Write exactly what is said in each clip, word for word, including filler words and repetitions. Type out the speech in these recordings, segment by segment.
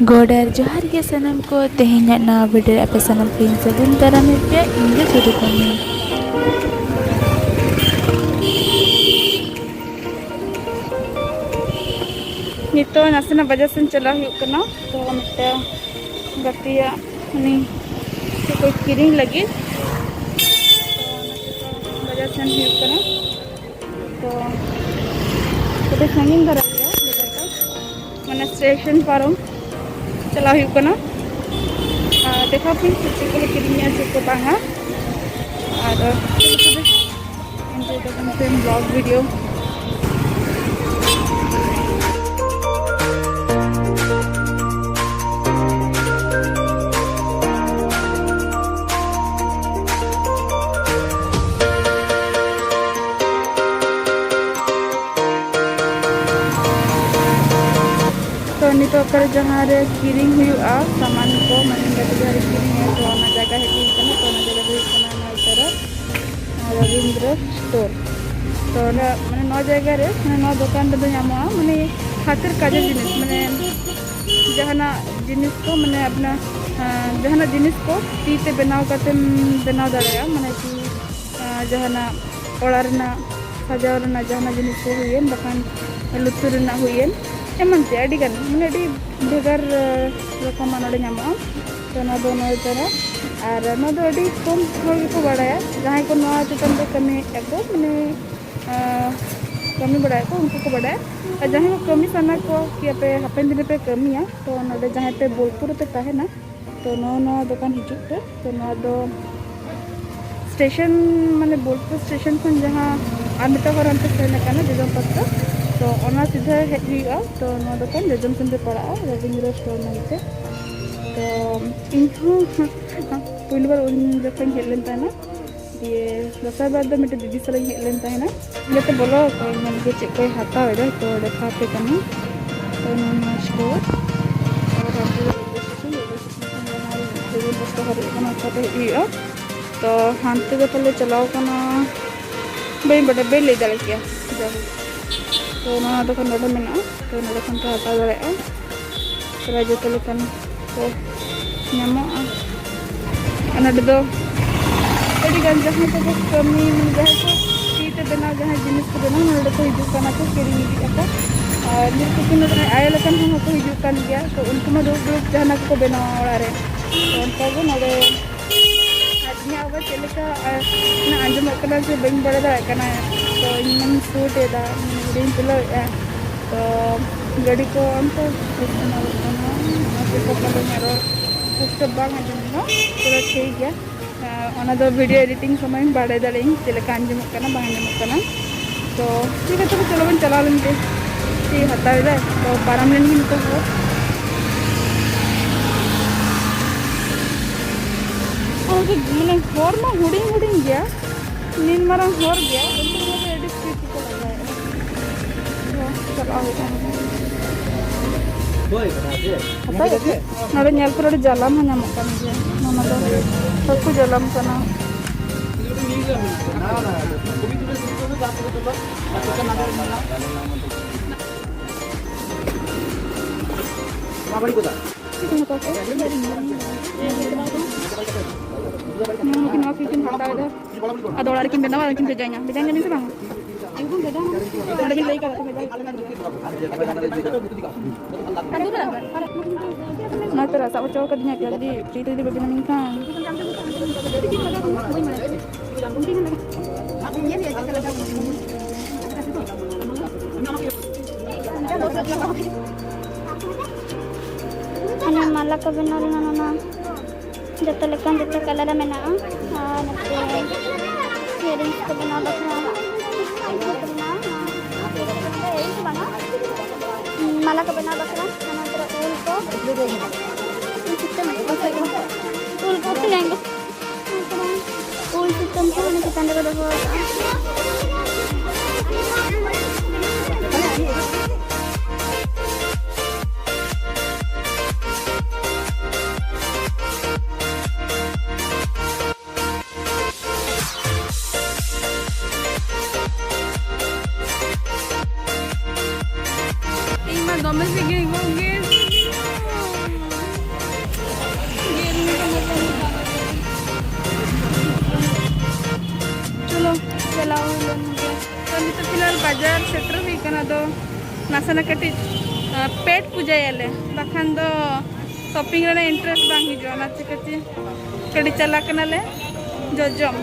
ᱜᱚᱰ ᱟᱨ ᱡᱚᱦᱟᱨ ᱜᱮ ᱥᱟᱱᱟᱢ ᱠᱚ᱾ ᱛᱮᱦᱮᱧᱟᱜ ᱱᱟᱣᱟ ᱵᱷᱤᱰᱤᱭᱳ ᱨᱮ ᱟᱯᱮ ᱥᱟᱱᱟᱢ ᱠᱚᱧ ᱥᱟᱹᱜᱩᱱ ᱫᱟᱨᱟᱢᱮᱫ ᱯᱮᱭᱟ᱾ ᱤᱧ ᱫᱚ ᱥᱩᱨᱩ ᱠᱟᱹᱢᱤ᱾ ᱱᱤᱛᱚᱜ ᱱᱟᱥᱮᱱᱟᱜ ᱵᱟᱡᱟᱨ ᱥᱮᱱ ᱪᱟᱞᱟᱣ ᱦᱩᱭᱩᱜ ᱠᱟᱱᱟ᱾ ᱛᱚ ᱢᱤᱫᱴᱟᱝ ᱜᱟᱛᱮᱭᱟᱜ ᱩᱱᱤ ᱪᱮᱫ ᱠᱚ ᱠᱤᱨᱤᱧ ᱞᱟᱹᱜᱤᱫ᱾ ᱛᱚ ᱚᱱᱟ ᱪᱤᱠᱟᱹ ᱵᱟᱡᱟᱨ ᱥᱮᱱ ᱦᱩᱭᱩᱜ ᱠᱟᱱᱟ᱾ ᱛᱚ ᱠᱟᱹᱴᱤᱡ ᱥᱟᱺᱜᱤᱧ ᱫᱷᱟᱨᱟ ᱜᱮᱭᱟ ᱵᱟᱡᱟᱨ ᱫᱚ, ᱢᱟᱱᱮ ᱥᱴᱮᱥᱚᱱ ᱯᱟᱨᱚᱢ ᱪᱟᱞᱟᱣ ᱦᱩᱭᱩᱜ ᱠᱟᱱᱟ᱾ ᱟᱨ ᱫᱮᱠᱷᱟᱣ ᱯᱮ ᱪᱮᱫ ᱪᱮᱫ ᱠᱚᱞᱮ ᱠᱤᱨᱤᱧᱟ, ᱪᱮᱫ ᱠᱚ ᱵᱟᱝᱟ᱾ ᱟᱨ ᱮᱱᱡᱚᱭ ᱛᱟᱵᱚᱱ ᱯᱮ ᱵᱞᱚᱜ ᱵᱷᱤᱰᱤᱭᱳ᱾ ᱛᱚ ᱱᱤᱛᱚᱜ ᱚᱠᱟᱨᱮ ᱡᱟᱦᱟᱸ ᱨᱮ ᱠᱤᱨᱤᱧ ᱦᱩᱭᱩᱜᱼᱟ ᱥᱟᱢᱟᱱ ᱠᱚ, ᱢᱟᱱᱮ ᱡᱟᱦᱟᱸ ᱨᱮ ᱠᱤᱨᱤᱧ ᱦᱩᱭᱩᱜᱼᱟ, ᱛᱚ ᱚᱱᱟ ᱡᱟᱭᱜᱟ ᱦᱮᱡ ᱦᱩᱭ ᱠᱟᱱᱟ᱾ ᱛᱚ ᱚᱱᱟ ᱡᱟᱭᱜᱟ ᱫᱚ ᱦᱩᱭᱩᱜ ᱠᱟᱱᱟ ᱱᱚᱣᱟ ᱩᱛᱟᱹᱨᱟ ᱨᱚᱵᱤᱱᱫᱨᱚ ᱥᱴᱳᱨ᱾ ᱛᱚ ᱚᱸᱰᱮ ᱢᱟᱱᱮ ᱱᱚᱣᱟ ᱡᱟᱭᱜᱟ ᱨᱮ, ᱢᱟᱱᱮ ᱱᱚᱣᱟ ᱫᱚᱠᱟᱱ ᱨᱮᱫᱚ ᱧᱟᱢᱚᱜᱼᱟ ᱢᱟᱱᱮ ᱦᱟᱛᱮᱨ ᱠᱟᱡᱮᱨ ᱡᱤᱱᱤᱥ, ᱢᱟᱱᱮ ᱡᱟᱦᱟᱱᱟᱜ ᱡᱤᱱᱤᱥ ᱠᱚ, ᱢᱟᱱᱮ ᱟᱯᱱᱟ ᱡᱟᱦᱟᱱᱟᱜ ᱡᱤᱱᱤᱥ ᱠᱚ ᱛᱤ ᱛᱮ ᱵᱮᱱᱟᱣ ᱠᱟᱛᱮᱢ ᱵᱮᱱᱟᱣ ᱫᱟᱲᱮᱭᱟᱜᱼᱟ᱾ ᱢᱟᱱᱮ ᱠᱤ ᱡᱟᱦᱟᱱᱟᱜ ᱚᱲᱟᱜ ᱨᱮᱱᱟᱜ ᱥᱟᱡᱟᱣ ᱨᱮᱱᱟᱜ ᱡᱟᱦᱟᱱᱟᱜ ᱡᱤᱱᱤᱥ ᱠᱚ ᱦᱩᱭᱮᱱ, ᱵᱟᱠᱷᱟᱱ ᱞᱩᱛᱩᱨ ᱨᱮᱱᱟᱜ ᱦᱩᱭᱮᱱ, ᱮᱢᱟᱱ ᱛᱮ ᱟᱹᱰᱤ ᱜᱟᱱ, ᱢᱟᱱᱮ ᱟᱹᱰᱤ ᱵᱷᱮᱜᱟᱨ ᱨᱚᱠᱚᱢᱟᱜ ᱱᱚᱰᱮ ᱧᱟᱢᱚᱜᱼᱟ᱾ ᱛᱚ ᱱᱚᱣᱟ ᱫᱚ ᱱᱚᱣᱟ ᱩᱛᱟᱹᱨᱟ᱾ ᱟᱨ ᱱᱚᱣᱟ ᱫᱚ ᱟᱹᱰᱤ ᱠᱚᱢ ᱦᱚᱲ ᱜᱮᱠᱚ ᱵᱟᱲᱟᱭᱟ, ᱡᱟᱦᱟᱸᱭ ᱠᱚ ᱱᱚᱣᱟ ᱪᱮᱛᱟᱱ ᱨᱮ ᱠᱟᱹᱢᱤᱭᱮᱫ ᱠᱚ, ᱢᱟᱱᱮ ᱠᱟᱹᱢᱤ ᱵᱟᱲᱟᱭᱟᱠᱚ, ᱩᱱᱠᱩ ᱠᱚ ᱵᱟᱰᱟᱭᱟ᱾ ᱟᱨ ᱡᱟᱦᱟᱸᱭ ᱠᱚ ᱠᱟᱹᱢᱤ ᱥᱟᱱᱟ ᱠᱚᱣᱟ ᱠᱤ ᱟᱯᱮ ᱦᱟᱯᱮᱱ ᱫᱤᱱ ᱨᱮᱯᱮ ᱠᱟᱹᱢᱤᱭᱟ, ᱛᱚ ᱱᱚᱰᱮ ᱡᱟᱦᱟᱸᱭ ᱯᱮ ᱵᱳᱞᱯᱩᱨ ᱨᱮᱯᱮ ᱛᱟᱦᱮᱱᱟ, ᱛᱚ ᱱᱚᱣᱟ, ᱱᱚᱣᱟ ᱫᱚᱠᱟᱱ ᱦᱤᱡᱩᱜ ᱯᱮ᱾ ᱛᱚ ᱱᱚᱣᱟ ᱫᱚ ᱥᱴᱮᱥᱚᱱ, ᱢᱟᱱᱮ ᱵᱳᱞᱯᱩᱨ ᱥᱴᱮᱥᱚᱱ ᱠᱷᱚᱱ ᱡᱟᱦᱟᱸ ᱟᱨ ᱢᱤᱫᱴᱟᱝ ᱦᱚᱨ ᱦᱟᱱᱛᱮ ᱥᱮᱱ ᱟᱠᱟᱱᱟ ᱡᱚᱡᱚᱢ ᱯᱟᱥᱴᱟ, ᱛᱚ ᱚᱱᱟ ᱥᱤᱫᱷᱟᱹ ᱦᱮᱡ ᱦᱩᱭᱩᱜᱼᱟ᱾ ᱛᱚ ᱱᱚᱣᱟ ᱫᱚᱠᱟᱱ ᱡᱚᱡᱚᱢ ᱥᱮᱱ ᱨᱮ ᱯᱟᱲᱟᱜᱼᱟ, ᱨᱚᱵᱤᱱᱫᱨᱚ ᱥᱴᱳᱨ ᱢᱮᱱᱛᱮ᱾ ᱛᱚ ᱤᱧ ᱦᱚᱸ ᱯᱩᱭᱞᱩ ᱵᱟᱨ ᱩᱱ ᱡᱚᱠᱷᱚᱱ ᱦᱮᱡ ᱞᱮᱱ ᱛᱟᱦᱮᱱᱟ, ᱫᱤᱭᱮ ᱫᱚᱥᱟᱨ ᱵᱟᱨ ᱫᱚ ᱢᱤᱫᱴᱮᱱ ᱫᱤᱫᱤ ᱥᱟᱞᱟᱜ ᱤᱧ ᱦᱮᱡ ᱞᱮᱱ ᱛᱟᱦᱮᱱᱟ᱾ ᱡᱟᱛᱮ ᱵᱚᱞᱚ ᱟᱠᱚᱣᱟᱧ, ᱢᱮᱱ ᱜᱮ ᱪᱮᱫ ᱠᱚᱭ ᱦᱟᱛᱟᱣ ᱮᱫᱟ, ᱛᱚ ᱫᱮᱠᱷᱟᱣ ᱟᱯᱮ ᱠᱟᱹᱱᱟᱹᱧ᱾ ᱛᱚ ᱱᱚᱣᱟ ᱢᱚᱡᱽ ᱠᱚ ᱟᱨ ᱦᱟᱱᱛᱮ ᱫᱚ ᱨᱮᱞᱣᱮ ᱥᱴᱮᱥᱚᱱ, ᱨᱮᱞᱣᱮ ᱥᱴᱮᱥᱚᱱ ᱠᱷᱚᱱ ᱡᱟᱦᱟᱸ ᱨᱮ ᱵᱚᱥᱛᱟ ᱦᱚᱨᱚᱜ ᱠᱟᱱᱟ, ᱚᱱᱠᱟ ᱛᱮ ᱦᱮᱡ ᱦᱩᱭᱩᱜᱼᱟ᱾ ᱛᱚ ᱦᱟᱱᱛᱮ ᱫᱚ ᱯᱟᱞᱮ ᱪᱟᱞᱟᱣ ᱠᱟᱱᱟ, ᱵᱟᱹᱧ ᱵᱟᱰᱟᱭ, ᱵᱟᱹᱧ ᱞᱟᱹᱭ ᱫᱟᱲᱮ ᱠᱮᱭᱟ᱾ ᱡᱟᱭᱦᱳᱠ, ᱛᱚ ᱱᱚᱣᱟ ᱫᱚᱠᱟᱱ ᱱᱚᱰᱮ ᱢᱮᱱᱟᱜᱼᱟ, ᱛᱚ ᱱᱚᱰᱮ ᱠᱷᱚᱱ ᱯᱮ ᱦᱟᱛᱟᱣ ᱫᱟᱲᱮᱭᱟᱜᱼᱟ᱾ ᱯᱨᱟᱭ ᱡᱚᱛᱚ ᱞᱮᱠᱟᱱ ᱠᱚ ᱧᱟᱢᱚᱜᱼᱟ᱾ ᱟᱨ ᱱᱚᱰᱮ ᱫᱚ ᱟᱹᱰᱤ ᱜᱟᱱ ᱡᱟᱦᱟᱸᱭ ᱠᱚᱠᱚ ᱠᱟᱹᱢᱤ, ᱢᱟᱱᱮ ᱡᱟᱦᱟᱸᱭ ᱠᱚ ᱛᱤ ᱛᱮ ᱵᱮᱱᱟᱣ, ᱡᱟᱦᱟᱸᱭ ᱡᱤᱱᱤᱥ ᱠᱚ ᱵᱮᱱᱟᱣ, ᱱᱚᱰᱮ ᱠᱚ ᱦᱤᱡᱩᱜ ᱠᱟᱱᱟ ᱠᱚ, ᱠᱤᱨᱤᱧ ᱤᱫᱤᱜ ᱟᱠᱚ᱾ ᱟᱨ ᱢᱤᱫ ᱠᱩᱴᱤ ᱱᱚᱰᱮ ᱟᱭᱳ ᱞᱮᱠᱟᱱ ᱦᱚᱸ ᱠᱚ ᱦᱤᱡᱩᱜ ᱠᱟᱱ ᱜᱮᱭᱟ, ᱛᱚ ᱩᱱᱠᱩ ᱢᱟ ᱫᱩᱲᱩᱵ ᱫᱩᱲᱩᱵ ᱡᱟᱦᱟᱱᱟᱜ ᱠᱚᱠᱚ ᱵᱮᱱᱟᱣᱟ ᱚᱲᱟᱜ ᱨᱮ᱾ ᱛᱚ ᱚᱱᱠᱟ ᱜᱮ ᱱᱚᱰᱮ ᱟᱨ ᱤᱧᱟᱹᱜ ᱟᱣᱟᱡᱽ ᱪᱮᱫ ᱞᱮᱠᱟ, ᱟᱨ ᱚᱱᱟ ᱟᱸᱡᱚᱢᱚᱜ ᱠᱟᱱᱟ ᱥᱮ ᱵᱟᱹᱧ ᱵᱟᱲᱟᱭ ᱫᱟᱲᱮᱭᱟᱜ ᱠᱟᱱᱟ᱾ ᱛᱚ ᱤᱧ ᱢᱟᱧ ᱥᱩᱴ ᱮᱫᱟ, ᱢᱟᱱᱮ ᱵᱷᱤᱰᱤᱭᱳᱧ ᱛᱩᱞᱟᱹᱣᱮᱫᱼᱟ᱾ ᱛᱚ ᱜᱟᱹᱰᱤ ᱠᱚ ᱚᱱᱛᱮ ᱥᱮᱱᱚᱜ ᱠᱟᱱᱟ, ᱚᱱᱟ ᱪᱮᱫ ᱠᱚ ᱯᱟᱞᱮ ᱟᱨᱚ ᱯᱩᱥᱴᱟᱹᱣ ᱵᱟᱝ ᱟᱸᱡᱚᱢᱚᱜᱼᱟ᱾ ᱪᱚᱞᱚ ᱴᱷᱤᱠ ᱜᱮᱭᱟ, ᱟᱨ ᱚᱱᱟ ᱫᱚ ᱵᱷᱤᱰᱤᱭᱳ ᱮᱰᱤᱴᱤᱝ ᱥᱚᱢᱚᱭ ᱤᱧ ᱵᱟᱲᱟᱭ ᱫᱟᱲᱮᱭᱟᱜᱼᱟᱹᱧ ᱪᱮᱫ ᱞᱮᱠᱟ ᱟᱸᱡᱚᱢᱚᱜ ᱠᱟᱱᱟ, ᱵᱟᱝ ᱟᱸᱡᱚᱢᱚᱜ ᱠᱟᱱᱟ᱾ ᱛᱚ ᱴᱷᱤᱠ ᱟᱪᱷᱮ, ᱪᱚᱞᱚ ᱵᱚᱱ ᱪᱟᱞᱟᱣ ᱞᱮᱱ ᱜᱮ᱾ ᱪᱮᱫ ᱦᱟᱛᱟᱣ ᱮᱫᱟᱭ? ᱛᱚ ᱯᱟᱨᱚᱢ ᱞᱮᱱ ᱜᱮ ᱱᱤᱛᱚᱜ ᱦᱚᱸ᱾ ᱟᱨ ᱢᱟᱱᱮ ᱦᱚᱨ ᱢᱟ ᱦᱩᱰᱤᱧ ᱦᱩᱰᱤᱧ ᱜᱮᱭᱟ, ᱱᱤᱱ ᱢᱟᱨᱟᱝ ᱦᱚᱨ ᱜᱮᱭᱟ, ᱮᱱᱛᱮ ᱨᱮᱦᱚᱸ ᱟᱹᱰᱤ ᱥᱯᱤᱰ ᱛᱮᱠᱚ ᱞᱟᱜᱟᱭᱮᱫᱼᱟ᱾ ᱛᱚ ᱪᱟᱞᱟᱜ ᱦᱩᱭᱩᱜᱼᱟ᱾ ᱦᱟᱛᱟᱣ ᱮᱫᱼᱟ ᱯᱮ? ᱱᱚᱰᱮ ᱧᱮᱞ ᱯᱮ, ᱱᱚᱰᱮ ᱡᱟᱞᱟᱢ ᱦᱚᱸ ᱧᱟᱢᱚᱜ ᱠᱟᱱ ᱜᱮᱭᱟ᱾ ᱱᱚᱣᱟ ᱫᱚ ᱦᱟᱹᱠᱩ ᱡᱟᱞᱟᱢ ᱠᱟᱱᱟ᱾ ᱱᱚᱣᱟ ᱠᱤᱱ ᱦᱟᱛᱟᱣ ᱮᱫᱟ᱾ ᱟᱫᱚ ᱚᱲᱟᱜ ᱨᱮᱠᱤᱱ ᱵᱮᱱᱟᱣᱟ, ᱟᱨ ᱠᱤᱱ ᱵᱷᱮᱡᱟᱧᱟ᱾ ᱵᱷᱮᱡᱟᱧ ᱠᱟᱹᱱᱟᱹᱧ ᱥᱮ ᱵᱟᱝ? ᱚᱸᱰᱮ ᱵᱤᱱ ᱞᱟᱹᱭ ᱠᱟᱫᱟ ᱛᱚ, ᱵᱷᱮᱡᱟ᱾ ᱚᱱᱟᱛᱮ ᱨᱟᱥᱟ ᱦᱚᱪᱚ ᱠᱟᱫᱤᱧᱟ ᱯᱮ, ᱡᱩᱫᱤ ᱯᱷᱨᱤ ᱛᱮ ᱡᱩᱫᱤ ᱵᱟᱵᱤᱱ ᱮᱢᱟᱹᱧ ᱠᱷᱟᱱ᱾ ᱚᱱᱟ ᱢᱟᱞᱟ ᱠᱚ ᱵᱮᱱᱟᱣ ᱞᱮᱱᱟ ᱱᱚᱣᱟ᱾ ᱡᱚᱛᱚ ᱞᱮᱠᱟᱱ ᱡᱚᱛᱚ ᱠᱟᱞᱟᱨ ᱨᱮ ᱢᱮᱱᱟᱜᱼᱟ᱾ ᱟᱨ ᱱᱚᱛᱮ earrings ᱠᱚ ᱵᱮᱱᱟᱣ ᱵᱟᱠᱷᱨᱟ, earrings ᱠᱚ ᱵᱮᱱᱟᱣ, earrings ᱫᱚ ᱵᱟᱝᱟ, ᱢᱟᱞᱟ ᱠᱚ ᱵᱮᱱᱟᱣ ᱵᱟᱠᱷᱨᱟ᱾ ᱚᱱᱟ ᱠᱚᱨᱮ ᱩᱞ ᱠᱚ, ᱩᱞ ᱥᱩᱛᱟᱹᱢ ᱠᱚ, ᱩᱞ ᱠᱚ ᱛᱤᱱᱟᱹᱜ ᱜᱮ, ᱩᱞ ᱥᱩᱛᱟᱹᱢ ᱠᱚ ᱚᱱᱟ ᱪᱮᱛᱟᱱ ᱨᱮᱠᱚ ᱫᱚᱦᱚ ᱟᱠᱟᱫᱼᱟ᱾ ᱤᱧ ᱢᱟ ᱫᱚᱢᱮ ᱥᱟᱺᱜᱤᱧ ᱠᱷᱚᱱ ᱜᱮ᱾ ᱵᱟᱡᱟᱨ ᱥᱮᱴᱮᱨ ᱦᱩᱭ ᱠᱟᱱᱟ, ᱫᱚ ᱱᱟᱥᱮᱱᱟᱜ ᱠᱟᱹᱴᱤᱡ ᱯᱮᱴ ᱯᱩᱡᱟᱹᱭᱟᱞᱮ, ᱵᱟᱠᱷᱟᱱ ᱫᱚ ᱥᱚᱯᱤᱝ ᱨᱮᱱᱟᱜ ᱤᱱᱴᱟᱨᱮᱥᱴ ᱵᱟᱝ ᱦᱤᱡᱩᱜᱼᱟ᱾ ᱚᱱᱟ ᱪᱤᱠᱟᱹᱛᱮ ᱠᱟᱹᱴᱤᱡ ᱪᱟᱞᱟᱜ ᱠᱟᱱᱟᱞᱮ ᱡᱚᱡᱚᱢ᱾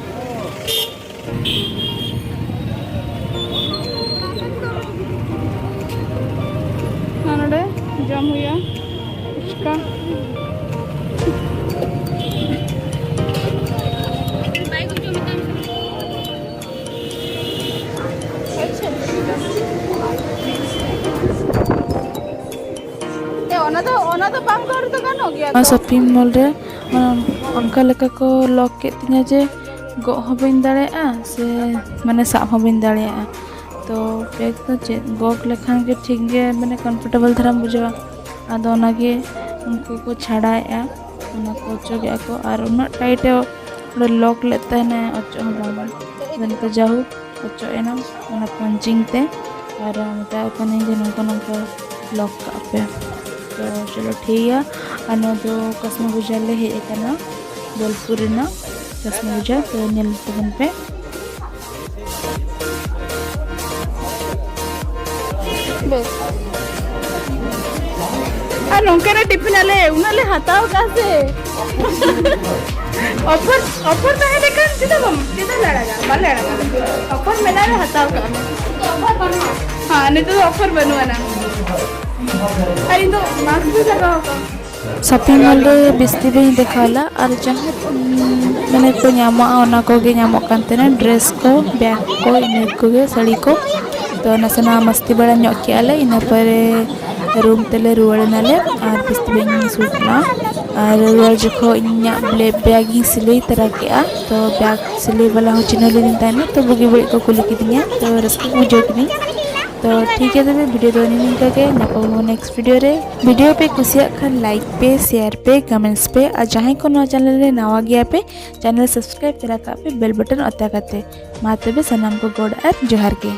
ᱟᱨ ᱱᱚᱰᱮ ᱡᱚᱢ ᱦᱩᱭᱩᱜᱼᱟ ᱯᱷᱩᱪᱠᱟ᱾ ᱮ, ᱚᱱᱟ ᱫᱚ, ᱚᱱᱟ ᱫᱚ ᱵᱟᱝ ᱫᱚᱨ ᱫᱚ ᱜᱟᱱᱚᱜ ᱜᱮᱭᱟ ᱱᱚᱣᱟ ᱛᱚ᱾ ᱥᱚᱯᱤᱝ ᱢᱚᱞ ᱨᱮ, ᱚᱱ-, ᱚᱱᱠᱟ ᱞᱮᱠᱟ ᱠᱚ ᱞᱚᱠ ᱠᱮᱫ ᱛᱤᱧᱟᱹ ᱡᱮ ᱜᱚᱜ ᱦᱚᱸ ᱵᱟᱹᱧ ᱫᱟᱲᱮᱭᱟᱜᱼᱟ ᱥᱮ ᱢᱟᱱᱮ ᱥᱟᱵ ᱦᱚᱸ ᱵᱟᱹᱧ ᱫᱟᱲᱮᱭᱟᱜᱼᱟ᱾ ᱛᱚ ᱵᱮᱜᱽ ᱫᱚ ᱪᱮᱫ ᱜᱚᱜ ᱞᱮᱠᱷᱟᱱ ᱜᱮ ᱴᱷᱤᱠ ᱜᱮ ᱢᱟᱱᱮ ᱠᱚᱢᱯᱷᱚᱨᱴᱮᱵᱚᱞ ᱫᱷᱟᱨᱟᱢ ᱵᱩᱡᱷᱟᱹᱣᱟ᱾ ᱟᱫᱚ ᱚᱱᱟᱜᱮ ᱩᱱᱠᱩ ᱠᱚ ᱪᱷᱟᱲᱟᱣᱮᱫᱼᱟ, ᱚᱱᱟ ᱠᱚ ᱚᱪᱚᱜᱮᱫᱼᱟ ᱠᱚ᱾ ᱟᱨ ᱩᱱᱟᱹᱜ ᱴᱟᱭᱤᱴ ᱮ ᱚᱸᱰᱮ ᱞᱚᱠ ᱞᱮᱫ ᱛᱟᱦᱮᱱᱟ, ᱚᱪᱚᱜ ᱦᱚᱸ ᱵᱟᱝ᱾ ᱟᱫᱚ ᱱᱤᱛᱚᱜ ᱡᱟᱭᱦᱳᱠ ᱚᱪᱚᱜ ᱮᱱᱟ ᱚᱱᱟ ᱯᱟᱧᱪᱤᱝ ᱛᱮ᱾ ᱟᱨ ᱢᱮᱛᱟᱣ ᱠᱟᱹᱱᱟᱹᱧ ᱡᱮ ᱱᱚᱝᱠᱟ ᱱᱚᱝᱠᱟ ᱞᱚᱠ ᱠᱟᱜ ᱯᱮ᱾ ᱛᱚ ᱪᱚᱞᱚ ᱴᱷᱤᱠ ᱜᱮᱭᱟ᱾ ᱟᱨ ᱱᱚᱣᱟ ᱫᱚ ᱠᱟᱥᱢᱟ ᱵᱟᱡᱟᱨ ᱞᱮ ᱦᱮᱡ ᱟᱠᱟᱱᱟ, ᱵᱳᱞᱯᱩᱨ ᱨᱮᱱᱟᱜ ᱠᱟᱥᱢᱟ ᱵᱟᱡᱟᱨ᱾ ᱛᱚ ᱧᱮᱞ ᱛᱟᱵᱚᱱ ᱯᱮ᱾ ᱵᱮᱥ᱾ ᱟᱨ ᱱᱚᱝᱠᱟᱱᱟᱜ ᱴᱤᱯᱷᱤᱱ ᱟᱞᱮ ᱩᱱᱟᱹᱜ ᱞᱮ ᱦᱟᱛᱟᱣ ᱠᱟᱜᱼᱟ ᱥᱮ᱾ ᱚᱯᱷᱟᱨ, ᱚᱯᱷᱟᱨ ᱛᱟᱦᱮᱸ ᱞᱮᱠᱷᱟᱱ ᱪᱮᱫᱟᱜ ᱵᱟᱢ, ᱪᱮᱫᱟᱜ ᱞᱮ ᱟᱲᱟᱜᱟ? ᱵᱟᱞᱮ ᱟᱲᱟᱜᱟ᱾ ᱚᱯᱷᱟᱨ ᱢᱮᱱᱟᱜ ᱨᱮ ᱦᱟᱛᱟᱣ ᱠᱟᱜ ᱢᱮ᱾ ᱦᱮᱸ, ᱱᱤᱛᱚᱜ ᱫᱚ ᱚᱯᱷᱟᱨ ᱵᱟᱹᱱᱩᱜ ᱟᱱᱟ᱾ ᱟᱨ ᱤᱧ ᱫᱚ ᱢᱟᱥᱠ ᱵᱟᱹᱧ ᱞᱟᱜᱟᱣ ᱟᱠᱟᱫᱟ᱾ ᱥᱚᱯᱤᱝ ᱢᱚᱞ ᱨᱮ ᱵᱮᱥᱛᱤ ᱵᱟᱹᱧ ᱫᱮᱠᱷᱟᱣ ᱞᱮᱫᱟ᱾ ᱟᱨ ᱡᱟᱦᱟᱸ, ᱩᱢ, ᱢᱟᱱᱮ ᱠᱚ ᱧᱟᱢᱚᱜᱼᱟ, ᱚᱱᱟ ᱠᱚᱜᱮ ᱧᱟᱢᱚᱜ ᱠᱟᱱ ᱛᱟᱦᱮᱱᱟ, ᱰᱨᱮᱥ ᱠᱚ, ᱵᱮᱜᱽ ᱠᱚ, ᱤᱱᱟᱹ ᱠᱚᱜᱮ, ᱥᱟᱹᱲᱤ ᱠᱚ᱾ ᱛᱚ ᱱᱟᱥᱮᱱᱟᱜ ᱢᱟᱥᱛᱤ ᱵᱟᱲᱟ ᱧᱚᱜ ᱠᱮᱜᱼᱟ ᱞᱮ, ᱤᱱᱟᱹ ᱯᱚᱨᱮ ᱨᱩᱢ ᱛᱮᱞᱮ ᱨᱩᱣᱟᱹᱲ ᱮᱱᱟᱞᱮ᱾ ᱟᱨ ᱵᱮᱥᱛᱤ ᱵᱟᱹᱧ ᱥᱩᱴ ᱞᱮᱫᱟ᱾ ᱟᱨ ᱨᱩᱣᱟᱹᱲ ᱡᱚᱠᱷᱚᱱ ᱤᱧᱟᱹᱜ ᱵᱞᱮ-, ᱵᱮᱜᱽ ᱤᱧ ᱥᱤᱞᱟᱹᱭ ᱛᱚᱨᱟ ᱠᱮᱜᱼᱟ, ᱛᱚ ᱵᱮᱜᱽ ᱥᱤᱞᱟᱹᱭ ᱵᱟᱞᱟ ᱦᱚᱸ ᱪᱤᱱᱦᱟᱹ ᱞᱤᱫᱤᱧ ᱛᱟᱦᱮᱱᱟ, ᱛᱚ ᱵᱩᱜᱤ ᱵᱟᱹᱲᱤᱡ ᱠᱚ ᱠᱩᱞᱤ ᱠᱤᱫᱤᱧᱟ, ᱛᱚ ᱨᱟᱹᱥᱠᱟᱹ ᱠᱚ ᱵᱩᱡᱷᱟᱹᱣ ᱠᱤᱫᱤᱧ᱾ ᱛᱚ ᱴᱷᱤᱠ ᱜᱮᱭᱟ, ᱛᱚᱵᱮ ᱵᱷᱤᱰᱤᱭᱳ ᱫᱚ ᱱᱤᱭᱟᱹ ᱱᱤᱝᱠᱟᱹ ᱜᱮ᱾ ᱧᱟᱯᱟᱢ ᱟᱵᱚᱱ ᱱᱮᱠᱥᱴ ᱵᱷᱤᱰᱤᱭᱳ ᱨᱮ᱾ ᱵᱷᱤᱰᱤᱭᱳ ᱯᱮ ᱠᱩᱥᱤᱭᱟᱜ ᱠᱷᱟᱱ ᱞᱟᱭᱤᱠ ᱯᱮ, ᱥᱮᱭᱟᱨ ᱯᱮ, ᱠᱚᱢᱮᱱᱴᱥ ᱯᱮ, ᱟᱨ ᱡᱟᱦᱟᱸᱭ ᱠᱚ ᱱᱚᱣᱟ ᱪᱮᱱᱮᱞ ᱨᱮ ᱱᱟᱣᱟ ᱜᱮᱭᱟ ᱯᱮ, ᱪᱮᱱᱮᱞ ᱥᱟᱵᱥᱠᱨᱟᱭᱤᱵ ᱛᱚᱨᱟ ᱠᱟᱜ ᱯᱮ ᱵᱮᱞ ᱵᱟᱴᱚᱱ ᱚᱛᱟ ᱠᱟᱛᱮ᱾ ᱢᱟ ᱛᱚᱵᱮ ᱥᱟᱱᱟᱢ ᱠᱚ ᱜᱚᱰ ᱟᱨ ᱡᱚᱦᱟᱨ ᱜᱮ᱾